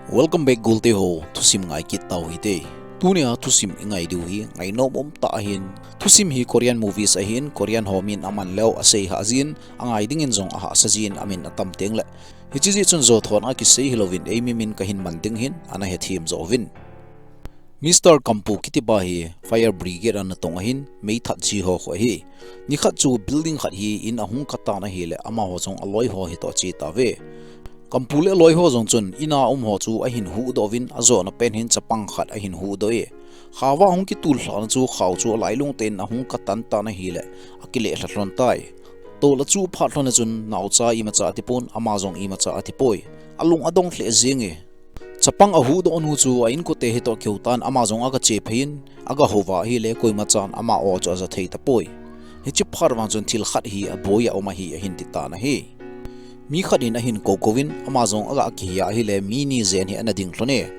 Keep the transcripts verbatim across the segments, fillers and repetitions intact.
Welcome back, golte ho, thusim ngai kit tau hite. Tunia thusim i ngai diu hi ngainom um tah ahin. Thusim hi Korean movies ahin, Korean ho min aman leu asei hah jin, angai dingin jong ahahsa jin, amin atam teng le. Hiche jeh chun jothon a kisei hilouvin, eimi min kahin man ding hin, ana hethem jo uvin. Mister Kampu kitipa hi fire brigade a natong ahin, mei that ji ho khu ahi. Nikhat chu building khat hi in ahung katan ahile, amaho jong aloi ho hitoh ache tauve. Kampu le aloi ho jong chun in a um ho chu ahin huhdoh uvin, ajona pen hin chapang khat ahin huhdoh e. Khao a ahung kitul lhahna chu khao chu alailung tah in ahung katan tan ahile, akile lha lhon tai. Tol achuh phat lhon a chun naocha imacha atipon, ama jong imacha atipoi. Alung adong lheh jenge. Chapang ahuhdoh nu chu a inkote hitoh kihou tan, ama jong aga chephei in, aga houva ahile, koimachan ama o chu aja thei tapoi. Hiche phat vang chun thil khat hi aboi a um ahi, ahin ti tan ahi. Mi khat in ahin kou kou in, ama jong aga kihei a ahile, mi ni jen hi ana ding lhon e.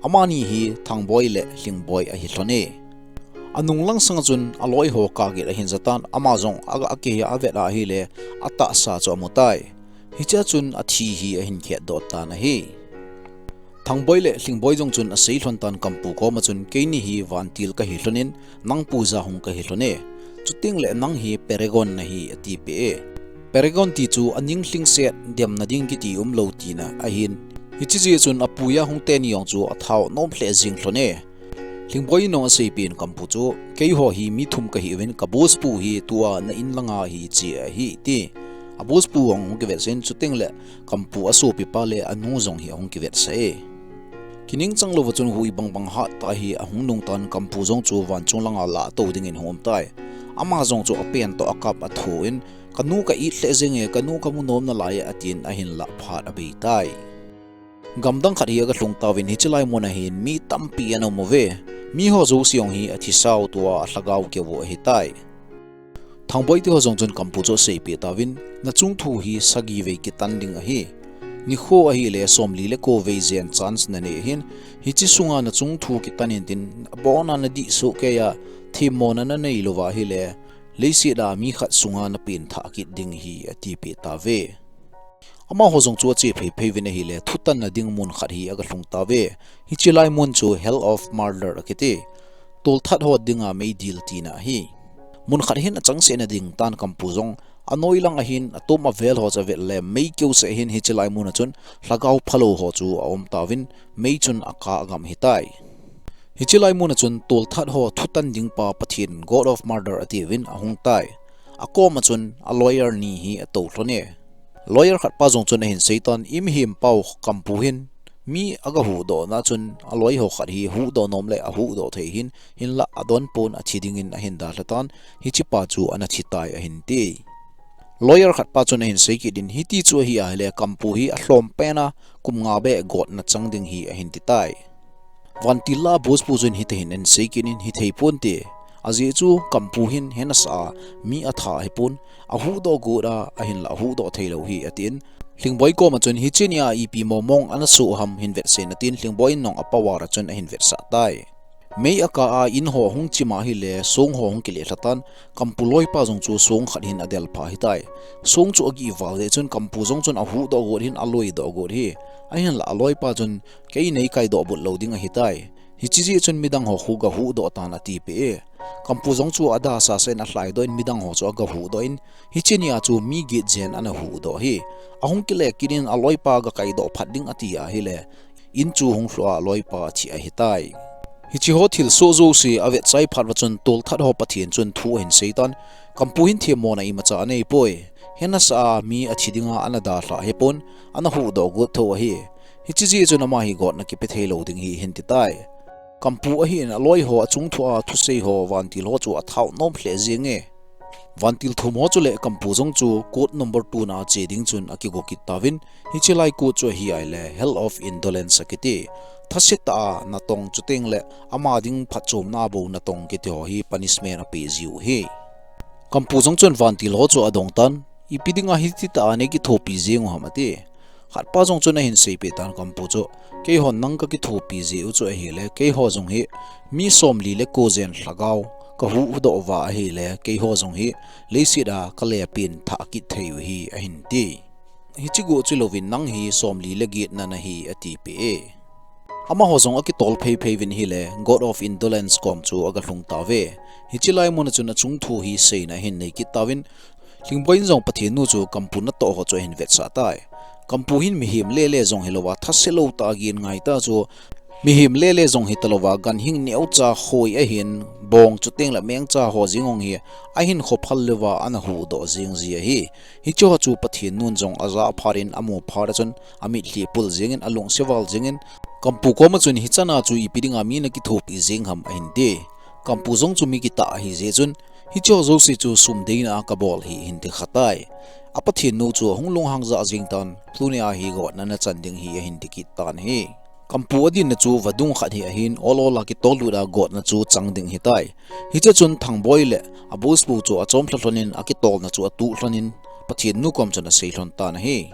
Amani hi Thangboi le Lhingboi ahi lhon e. Anung lang sanga chun aloi ho kagit ahin jatan, ama jong aga kihei a avet a ahile, atahsa chu amu tai. Hichea chun athi hi ahin khetdoh tan ahi. Thangboi le Lhingboi jong chun asei lhon tan Kampu koma chun, keini hi vantil kahi lhon in, nang puija hung kahi lhon e. Chuteng le nang hi Paragon nahi, atipeh e. Paragon ti chu aning lhingset, demna ding kiti umlou tina ahin. Hiche jeh chun apuija hung teni jong chu athao nom lheh jeng lhon e. Lhingboi in jong aseipeh in Kampu chu, keiho hi mi thum kahi uvin, ka boss pu hi tua na in langa hi che ahi, ati. A boss pu jong ahung kivetsah in, chuteng le Kampu asopipa le anu jong hi ahung kivetsah e. Kiningchang louva chun hui bangbang hat tah hi ahung nung tan, Kampu jong chu vanchung langa lah tou dingin hung um tai. Ama jong chu apen toh akap atho in, kanu ka it lheh jenge, kanu kamu nom nalai e, atin ahin lah phat abei tai. Gamdang khat hi aga lhung tauvin, hiche lai mun a hin mi tampi ana um uve. Miho jouse jong hi athi sao tua alhagao keu u ahitai. Thangboi teho jong chun Kampu chu aseipeh tauvin, nachung thu hi sagi vei kitan ding ahi. Nikho ahile somli le ko vei jen chance nanei ahin, hiche sunga nachung thu kitan intin, abona nadih soh keiya, themmona nanei louva ahile, leiset a mi khat sunga napen thah kit ding ahi, atipeh tauve. Amaho jong chu achephei phei uvin ahile, thutanna ding mun khat hi aga lhung tauve. Hiche lai mun chu Hell of Murder akiti. Tolthat ho dinga meidil tina ahi. Mun khat hin achangseh na ding tan, Kampu jong anoi lang ahin, atom avel ho chu avet le, mei keuseh ahin, hiche lai mun a chun lhagao phalou ho chu aum tauvin, mei chun akah agam ahitai. Hiche lai mun a chun tolthat ho thutan ding pa Pathen, God of Murder atiuvin ahung tai. Akoma chun a lawyer ni hi atou lhon e. Lawyer khat pa jong chun ahin seitan, i mihem pau Kampu hin mi aga huhdoh na chun aloi ho khat hi huhdoh nom le ahuhdoh thei ahin, hinlah adonpon athi dingin ahin dalha tan, hiche pa chu ana thi tai ahin ti. Lawyer khat pa chun ahin seikit in, hiti chu ahi ahile Kampu hi alhom pen a kum nga beh gotna chang ding ahi ahin ti tai. Vantil lah a boss pu chun hiti hin ahin seikit in, hithei ponte. Ajeh chu Kampu hin hena sa a mi atha ahipon, ahuhdoh got a ahinlah ahuhdoh theilou ahi atin. Lhingboi koma chun hiche nia ipi momong ana soh ham hin vetsah in atin, Lhingboi in jong a power a chun ahin vetsah tai. Mei akah a in ho ahung chim ahile, song ho ahung kile lha tan, Kampu loipa jong chu song khat hin adelpha ahitai. Song chu agih val jeh chun Kampu jong chun ahuhdoh got ahin, aloidoh got ahi. Ahinlah aloipa chun, kei nei kaidoh but lou ding ahitai. Hiche jeh chun midang ho khu gahuhdoh tan atipeh e. Kampu jong chu adasasa in alhaidoh in midang ho chu aga huhdoh in, hiche nia chu mi get jen ana huhdoh ahi. Ahung kile kit in aloipa gakaidoh phat ding ati ahile, in chu hung lhu a aloipa athi ahitai. Hiche ho thilsoh jouse avetchai phat uva chun tolthat ho Pathen chun thu ahin seitan, Kampu hin themmona imacha aneipoi. Hena sa a mi athi dinga ana dalha ahipon, ana huhdoh got thou ahi. Hiche jeh chun ama hi gotna kipe theilou ding ahi ahin ti tai. Kampu ahin aloi ho achung thu a thusei ho vantil ho chu athao nom lheh jenge. Vantil thum ho chule Kampu jong chu court number two na che ding chun akigo kit tauvin, hiche lai court chu ahi ahile Hell of Indolence akiti. Thase tah a natong chuteng le ama ding phatchomna a bou natong kiti ho hi punishment apeh jiu ahi. Kampu jong chun vantil ho chu adong tan, ipi dinga hiti tah a nei kithopi jeng u ham ati. Khatpa jong chun ahin seipeh tan Kampu chu, keihon nang kakithopi jeh u chu ahile, keiho jong hi mi somli le ko jen lhagao kahuhdoh uva ahile, keiho jong hi leiset a kale pen thah kit thei u ahi ahin ti. Hiche go chu louvin nang hi somli le get na nahi atipeh e. Amaho jong akitol phei phei uvin ahile, God of Indolence kom chu aga lhung tauve. Hiche lai mun a chun achung thu hi seina ahin nei kit tauvin, Lhingboi in jong Pathen nu chu Kampu natoh ho chu ahin vetsah tai. Kampu hin mihem lele jong hilouva, thase lou tah a gin ngai tah chu, mihem lele jong hita louva, ganhing neocha hoi ahin, bong chuteng le mengcha ho jeng jong hi ahin khophal louva, ana huhdoh jeng ji ahi. Hiche ho chu Pathen nun jong aja phat in amu phat a chun, amitlhi pul jeng in, alungse val jeng in, Kampu kom a chun, hichan a chu ipi dinga mi nakithopi jeng ham, ahin ti. Kampu jong chu mi kitah ahi jeh chun, hiche ho jouse chu sum deina a kabol ahi, ahin ti kha tai. A Pathen nu chu ahung lunghang jah jeng tan, tuni a hi gotna nachan ding ahi, ahin ti kit tan ahi. Kampu adinna chu vadung khat hi ahin, ol ol a kitol lut a gotna chu chang ding ahitai. Hiche chun Thangboi le a boss pu chu achom lha lhon in, akitolna chu atuh lhon in, Pathen nu kom chun asei lhon tan ahi.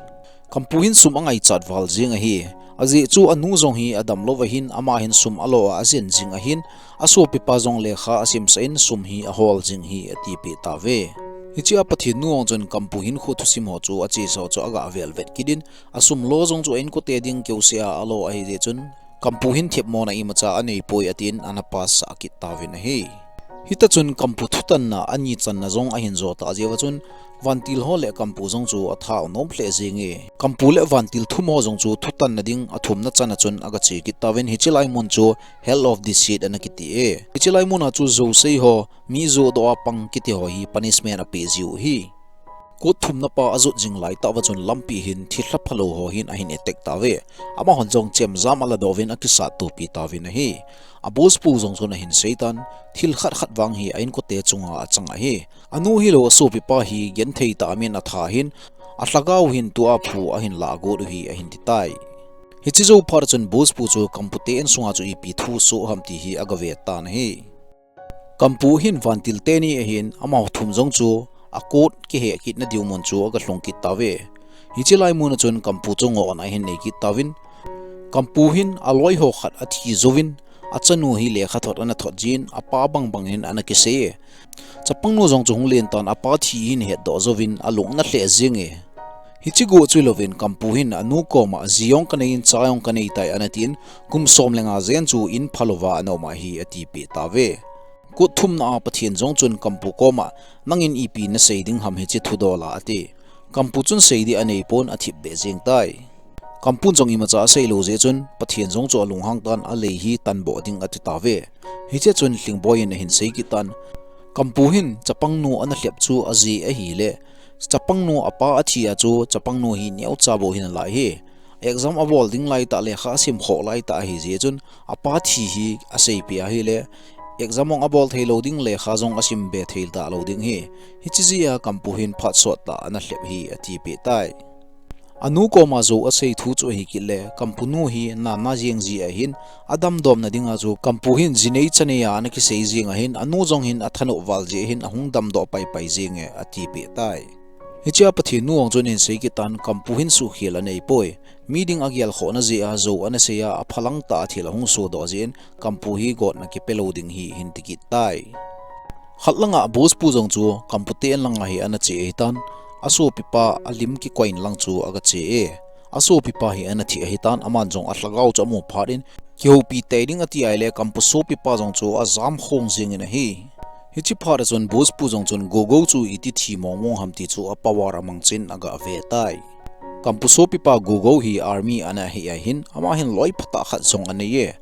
Kampu hin sum angaichat val jeng ahi. Ajeh chu anu jong hi adam lou ahin, ama hin sum alo a ajen jing ahin, asopipa jong lekha asimsah in, sum hi ahol jing ahi, atipeh tauve. Hiche a Pathen nu jong chun Kampu hinkho thusim ho chu achesa ho chu aga vel vet kit in, asum lo jong chu a inkote ding keuseh a alo ahi jeh chun, Kampu hin themmo na imacha anei poi, atin ana pass sah kit tauvin ahi. Hita chun Kampu thutanna ani channa jong ahin jo tah jeh uva chun, Vantil ho le Kampu jong chu atha u nom lheh jenge. Kampu le Vantil thum ho jong chu thutanna ding athumna chan a chun aga che kit tauvin, hiche lai mun chu Hell of Deceit ana kiti e. Hiche lai mun a chu jousei ho, mi jodoh a pang kiti ho hi punishment apeh jiu ahi. Court thumna pa ajot jing lai tah uva chun lampi hin thilha phalou ho hin ahin attack tauve. Amahon jong chemjam ala doh uvin akisat topi tauvin ahi. A boss pu jong chun ahin sei tan, thil khat khat vang hi a inkote chunga achang ahi. Anu hilou asopipa hi genthei tah a min atha ahin, alhagao hin tua phu ahin lah got u ahi, ahin ti tai. Hiche jou phat a chun boss pu chu Kampu te in sunga chu ipi thu soh ham ti hi aga ve tan ahi. Kampu hin Vantil teni ahin, amaho thum jong chu a court kihei kit na diu mun chu aga lhung kit tauve. Hiche lai mun a chun Kampu chu ngohna ahin nei kit tauvin, Kampu hin aloi ho khat athi jouvin, achanu hi lekha thot ana thot jin, apa bang bang hin ana kisei e. Chapangnu jong chu hung len tan, apa thi hin hetdoh jouvin, alung ana lheh jenge. Hiche goh chu louvin Kampu hin anu koma, ji jong kanei in, cha jong kanei tai ana tin, kum som le nga jen chu in phalouva ana um ahi, atipeh tauve. Court thumna a Pathen jong chun Kampu koma, nangin ipi nasei ding ham hiche thudol a, ati. Kampu chun sei ding anei pon, athip beh jeng tai. Kampun jong imacha asei lou jeh chun, Pathen jong chu alunghang tan, alei hi tanboh ding ati tauve. Hiche chun Lhingboi in ahin sei kit tan, Kampu hin chapangnu ana lhep chu aji ahile, chapangnu apa athi a chu chapangnu hi neocha bou hin alai hi. Exam abol ding lai tah, lekha asim khoh lai tah ahi jeh chun, apa thi hi aseipeh ahile, exam jong abol thei lou ding, lekha jong asim be thei talou ding ahi. Hiche jeh a Kampu hin phat sot tah a ana lhep ahi, atipeh tai. Anu koma jou asei thu chu ahi kit le, Kampu nu hi nana jeng ji ahin, adamdomna dinga chu Kampu hin jinei chanei a ana kisei jeng ahin, anu jong hin athanop val jeh hin ahung damdoh paipai jenge, atipeh tai. Hiche a Pathen nu jong chun ahin sei kit tan, Kampu hin suhkhel anei poi. Mi ding agel khohna jeh a jou ana sei a, aphalang tah a thil ahung sodoh jeh in, Kampu hi gotna kipe lou ding ahi, ahin ti kit tai. Khat langa boss pu jong chu Kampu te in langa hi ana che ahitan, asopipa alim kikoi in lang chu aga che e. Asopipa hi ana thi ahitan, aman jong alhagao chu amu phat in, kihoupi tei ding ati ahile, Kampu sopipa jong chu ajam khong jeng in ahi. Hiche phat a chun boss pu jong chun Gogou chu iti thi mong mong ham ti chu a power amang chin aga ve tai. Kampu sopipa Gogou hi army ana hi ahin, ama hin loi phatah khat jong anei e.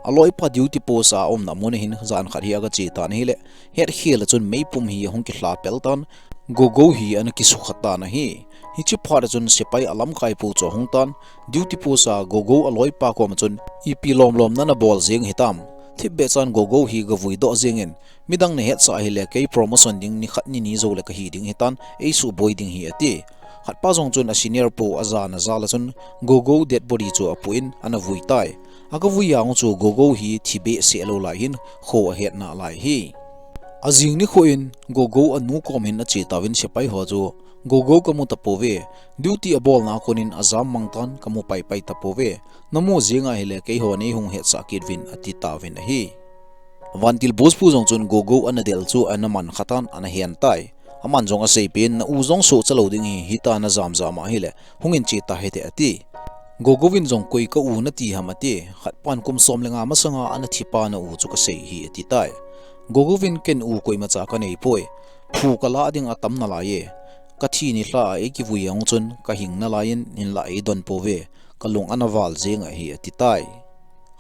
Aloipa duty post a umna mun a hin jan khat hi aga che tan ahile, hetkhel a chun meipum hi ahung kilha pel tan, Gogou hi ana kisukha tan ahi. Hiche phat a chun sepai alamkai pu chu ahung tan, duty post a Gogou aloipa koma chun, ipi lomlom nana bol jeng hitam? Thipbeh chan Gogou hi gavui doh jeng in, midang nahetsah ahile kei promotion ding nikhat nini joule kahi ding hitan, eisuboi ding ahi ati. Khatpa jong chun a senior pu ajana jal a chun Gogou dead body chu apoh in ana vui tai. Aga vui a chu Gogou hi thi behseh lou lai hin kho ahet nalai ahi. Ajing nikho in Gogou anu kom hin ache tauvin sepai ho chu, Gogou kamu tapouve, duty abolna a kon in ajam mang tan kamu paipai tapouve, namu jeng ahile keiho neihung hetsah kit uvin ati tauvin ahi. Vantil boss pu jong chun Gogou ana del chu ana man khatan ana hen tai. Aman jong aseipen, na u jong sohcha lou ding ahi, hitia najam jam ahile, hungin che tahite ati. Gogo in jong koi ka u nati ham ati, khat pan kum som le nga masanga ana thipa na u chu kasei hi ati tai. Gogo in ken u koimacha kanei poi, phu kala ding atam nalai e. Kathi nilhah a eikivui jong chun kahing nalai in hinlah eidon pouve, kalung ana val jeng ahi ati tai.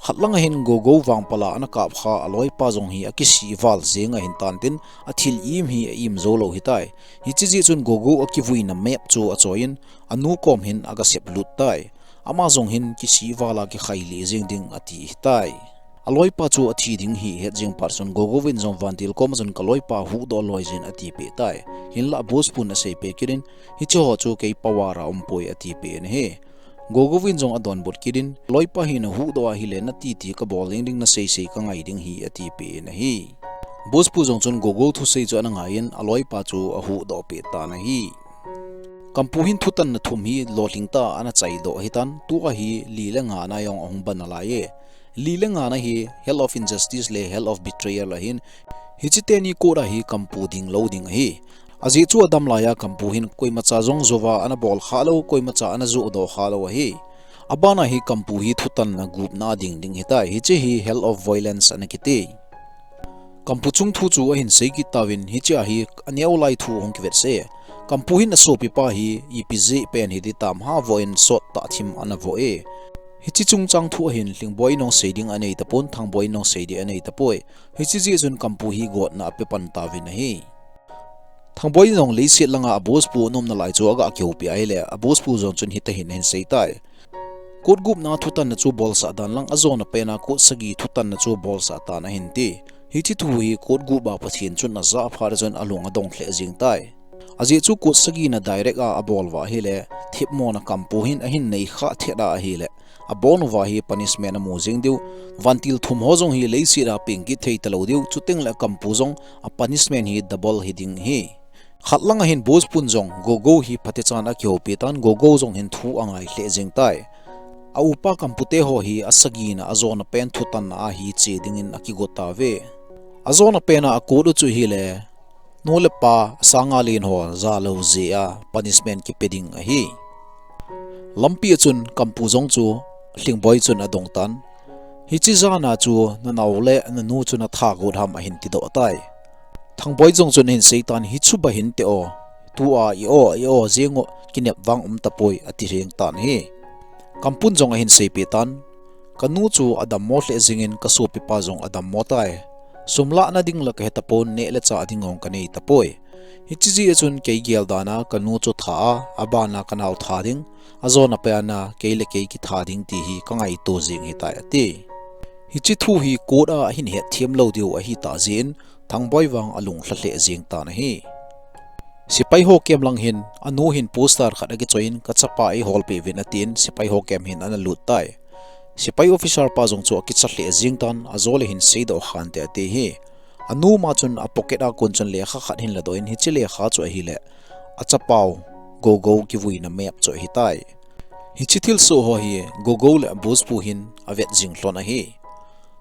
Khat langa hin Gogo vangpala ana kap kha aloipa jong hi akisih val jeng ahin tan tin athil im hi aim jou lou hitai. Hiche jeh chun Gogo akivuina map chu achoi in anu kom hin agasep lut tai. Ama jong hin kisih val a kikhai lih jeng ding ati hitai. Aloipa chu athi ding hi het jeng phat chun Gogo in jong vantil kom a chun kaloipa huhdoh loi jin ati peh tai. Hinlah boss pun asei peh kit in hiche ho chu kei power a um poi ati peh in ahi. Gogo in jong adonbut kit in, loipa hi nahuhdoh ahile natiti kabol ding ding naseisei kangai ding hi ati peh in ahi. Boss pu jong chun Gogo thusei chu ana ngai in aloipa chu ahuhdoh peh tan ahi. Kampu hin thutanna thum hi lolhing tah a ana chaidoh ahitan, tua hi li le nga na jong ahung ban nalai e. Li le nga na hi Hell of Injustice le Hell of Betrayal ahin, hiche teni court a hi Kampu ding lou ding ahi. Ajeh chu adam laiya Kampu hin koimacha jong jouva ana bol kha lou, koimacha ana johdoh kha lou ahi. Abana hi Kampu hi thutanna gupna ding ding hitai, hiche hi Hell of Violence ana kiti. Kampu chungthu chu ahin sei kit tauvin, hiche a hi aneo lai thu ahung kivet se. Kampu hin asopipa hi ipi jeh pen hiti tam ha voh in sot tah thim ana voh e. Hiche chungchang thu ahin Lhingboi in jong sei ding anei tapon, Thangboi in jong sei ding anei tapoi. Hiche jeh chun Kampu hi gotna ape pan tauvin ahi. Thangboi jong leiset langa a boss pu anom nalai chu aga kihoupi ahile, a boss pu jong chun hitahin ahin sei tai. Court gupna thutanna chu bolsah dan lang, ajona pena court sagi thutanna chu bolsah tan ahin ti. Hiche thu hi court gup a Pathen chun ajah phat chun alung adong lheh jeng tai. Ajeh chu court sagina direct a abol uva ahile, thipmona Kampu hin ahin nei kha thet a ahile, abon uva hi punishment amu jeng diu. Vantil thum ho jong hi leiset a peng kit thei talou diu, chuteng le Kampu jong a punishment hi double hi ding ahi. Khat langa hin boss pun jong Gogo hi phatechan akihoupi tan, Gogo jong hin thu angai lheh jeng tai. A upa Kampu te ho hi asagina ajona pen thutanna a hi che dingin akigo tauve. Ajona pena a court u chu ahile, nu le pa asanga len ho jalou jeh a punishment kipe ding ahi. Lampi a chun Kampu jong chu Lhingboi chun adong tan. Hiche jana chu nanao le nanu chu natha got ham ahin tidoh tai. Thangboi jong chun ahin sei tan, hichu ba hinte o, tua i o, i o jeng u kinep vang um tapoi ati jeng tan ahi. Kampun jong ahin seipeh tan, kanu chu adammo lheh jengin kasopipa jong adammo tai. Sum lahna ding la kahe tapon, neh le chah ding jong kanei tapoi. Hiche jeh a chun kei gel dan a kanu chu tha a, abana kanao tha ding, ajona pena kei le kei kitha ding ti hi kangaito jeng hitai ati. Hiche thu hi court a ahin hetthem lou diu ahitah jeh in Thangboi vang alunglha lheh jeng tan ahi. Sepai ho camp lang hin anu hin poster khat akichoi in, kachapa eiholpeh uvin atin, sepai ho camp hin ana lut tai. Sepai officer pa jong chu akicha lheh jeng tan, ajo le hin seidoh khante ati hi. Anu ma chun a pocket a kon chun lekha khat hin ladoh in, hiche lekha chu ahile, achapau Gogo kivuina map chu ahitai. Hiche thilsoh ho hi Gogo le a boss pu hin avet jing lhon ahi.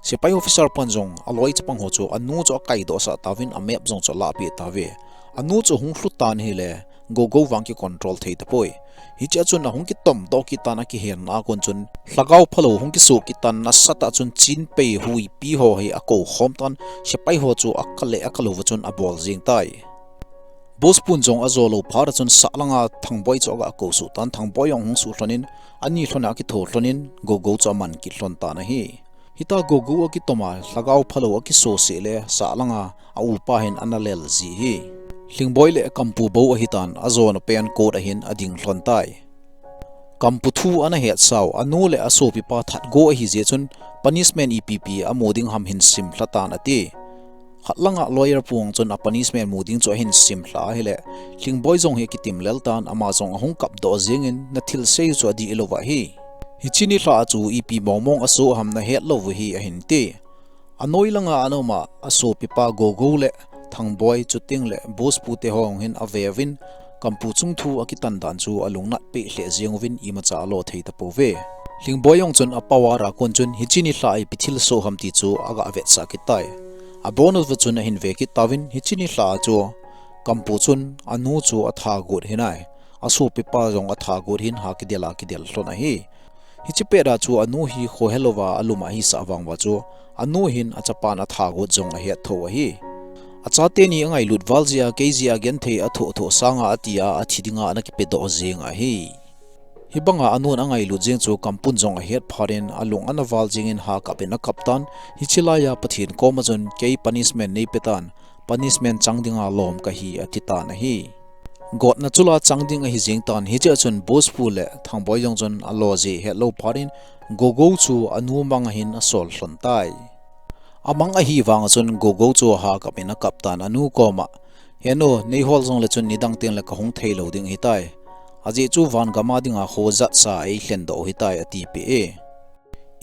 Sepai officer pan jong aloi chapang ho chu anu chu akaidohsah tauvin, a map jong chu alahpeh tauve. Anu chu hung lhut tan ahile, Gogo vang kicontrol thei tapoi. Hichea chun ahung kitomdoh kit tan, akihenna a kon chun lhagao phalou hung kisoh kit tan, nasatah chun chinpei huipi ho hi akoukhom tan, sepai ho chu akal le akalouva chun abol jeng tai. Boss pun jong ajolou phat a chun sahlanga Thangboi chu aga kousuh tan, Thangboi jong hung suh lhonin, ani lhona akitho lhonin, Gogo chu aman kit lhon tan ahi. Hita Gogo akitoma lhagao phalou akisoh seh le sahlanga a upa hin ana lel ji hi. Lhingboi le Kampu bou ahitan, ajona pen court a hin ading lhon tai. Kampu thu ana hetsau, anu le asopipa thatgo ahijeh chun punishment ipipi amu ding ham hin simlha tan ati. Khatlanga lawyer pu jong chun a punishment mu ding chu ahin simlha ahile, Lhingboi jong hi akitim lel tan, ama jong ahung kapdoh jengin, nathilsei chu adih louva hi. Hiche nilhah a chu ipi mongmong asoh ham nahet lou u hi ahin ti. Anoi langa ana uma asopipa Gogo le Thangboi chuteng le boss pute ho jong hin aveuvin, Kampu chungthu akitan dan chu alungnatpeh lheh jeng uvin imacha alo thei tapouve. Lhingboi jong chun a power a kon chun hiche nilhah a ipi thilsoh ham ti chu aga vetsah kit tai. Abonuva chun ahin ve kit tauvin hiche nilhah a chu Kampu chun anu chu atha got hinai. Asopipa jong atha got hin ha kidel a kidel lhon ahi. Hiche pet a chu anu hi khohelouva alum ahi sah vang uva chu, anu hin achapan athagot jong ahet thou ahi. Achate ni angailut val jeh a kei jeh a genthei athoh thoh sanga ati a, athi dinga ana kipedoh jeng ahi. Hibanga anun angailut jeng chu Kampun jong ahet phat in alung ana val jeng in ha kap in akap tan, hiche laiya Pathen koma chun kei punishment neipe tan, punishment chang dinga lom kahi ati tan ahi. Gotna chula chang ding ahi jeng tan, hiche a chun Boss pu le Thangboi jong chun alo jeh hetlou phat in Gogou chu anu mang a hin asol lhon tai. Amang ahi vang a chun Gogou chu ha kap in akap tan anu koma, "He nu, neihol jongle chun nidang tengle kahung thei lou ding ahitai. Ajeh chu van gam a dinga kho jatsa eilhen doh ahitai," atipeh e.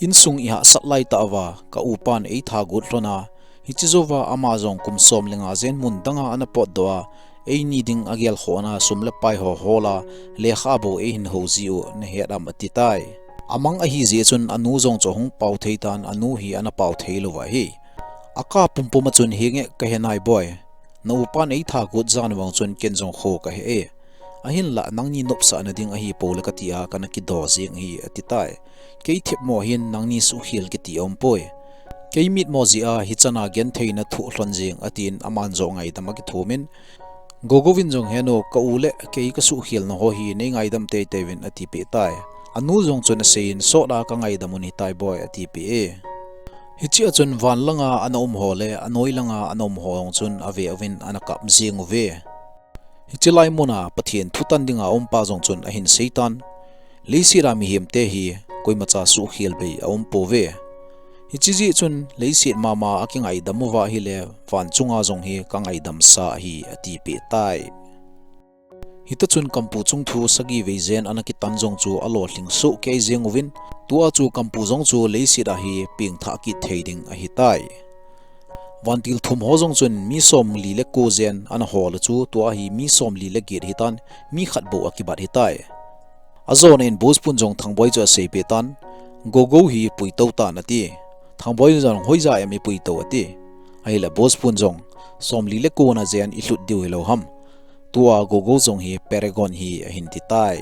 Insung ihahsat lai tah uva, ka upan eithagot lhon a, hiche jouva ama jong kum som le nga jen mun danga ana potdoh a, eini ding agelkhohna sum le pai ho hol a, lekha bou eihin hou ji u nahet am ati tai. Amang ahi jeh chun anu jong chu ahung pao thei tan, anu hi ana pao thei lou ahi. Aka pumpum a chun, "Henge, kahe nai boi. Na upan eithagot jan vang chun ken jong kho kahe e. Ahinla nangni nopsahna ding ahipou le kati a kana kido jeng ahi," ati tai. "Kei themmo hin nangni suhkhel kiti aumpoi. Kei mitmo jeh a hichan a genthei nathoh lhon jeng," atin aman jong ngaidam akithum in, Gogou vin jong, "He nu, ka u le kei kasuhkhelna ho hi neingaidam teitei uvin," atipeh tai. Anu jong chun asei in, "Sot a kangaidam u ahitai boi," atipeh e. Hiche a chun van langa ana um ho le anoi langa ana um ho jong chun ave uvin ana kap jeng uve. Hiche lai mun a Pathen thutan dinga aumpa jong chun ahin sei tan, "Leiset a mihemte hi koimacha suhkhel bei aumpouve. Hiche jeh chun leiset mama a kingaidam uva ahile, van chunga jong hi kangaidam sa ahi," atipeh tai. Hita chun Kampu chungthu sagi vei jen ana kitan jong chu alolhing soh kei jeng uvin, tua chu Kampu jong chu leiset a hi pengthah kit thei ding ahitai. Vantil thum ho jong chun mi somli le ko jen ana hol a chu, tua hi mi somli le get hitan, mi khat bou akibat hitai. Ajona in Boss pun jong Thangboi chu aseipeh tan, "Gogou hi puitou tan," ati. Thangboi jong, "Hoija em ipuitou?" ati. Ahile Boss pun jong, "Somli le ko na jen ilhut diu hilou ham. Tua Gogou jong hi Paragon hi," ahin ti tai.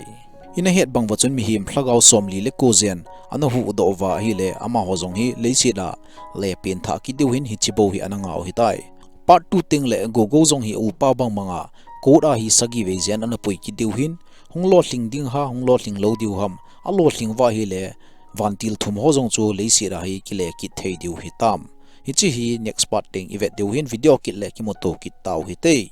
Ina het bang uva chun mihem lhagao somli le ko jen ana huhdoh uva ahile, amaho jong hi leiset a le pengthah kit diu hin hiche bou hi ana ngah u hitai. Part two tengle Gogou jong hi upa bang banga court a hi sagi vei jen ana pui kit diu hin, hung lolhing ding ham, hung lolhing lou diu ham, alolhing uva ahile, vantil thum ho jong chu leiset a hi kile kit thei diu hitam. Hiche hi next part teng ivet diu hin, video kit le kimuto kit tau hite.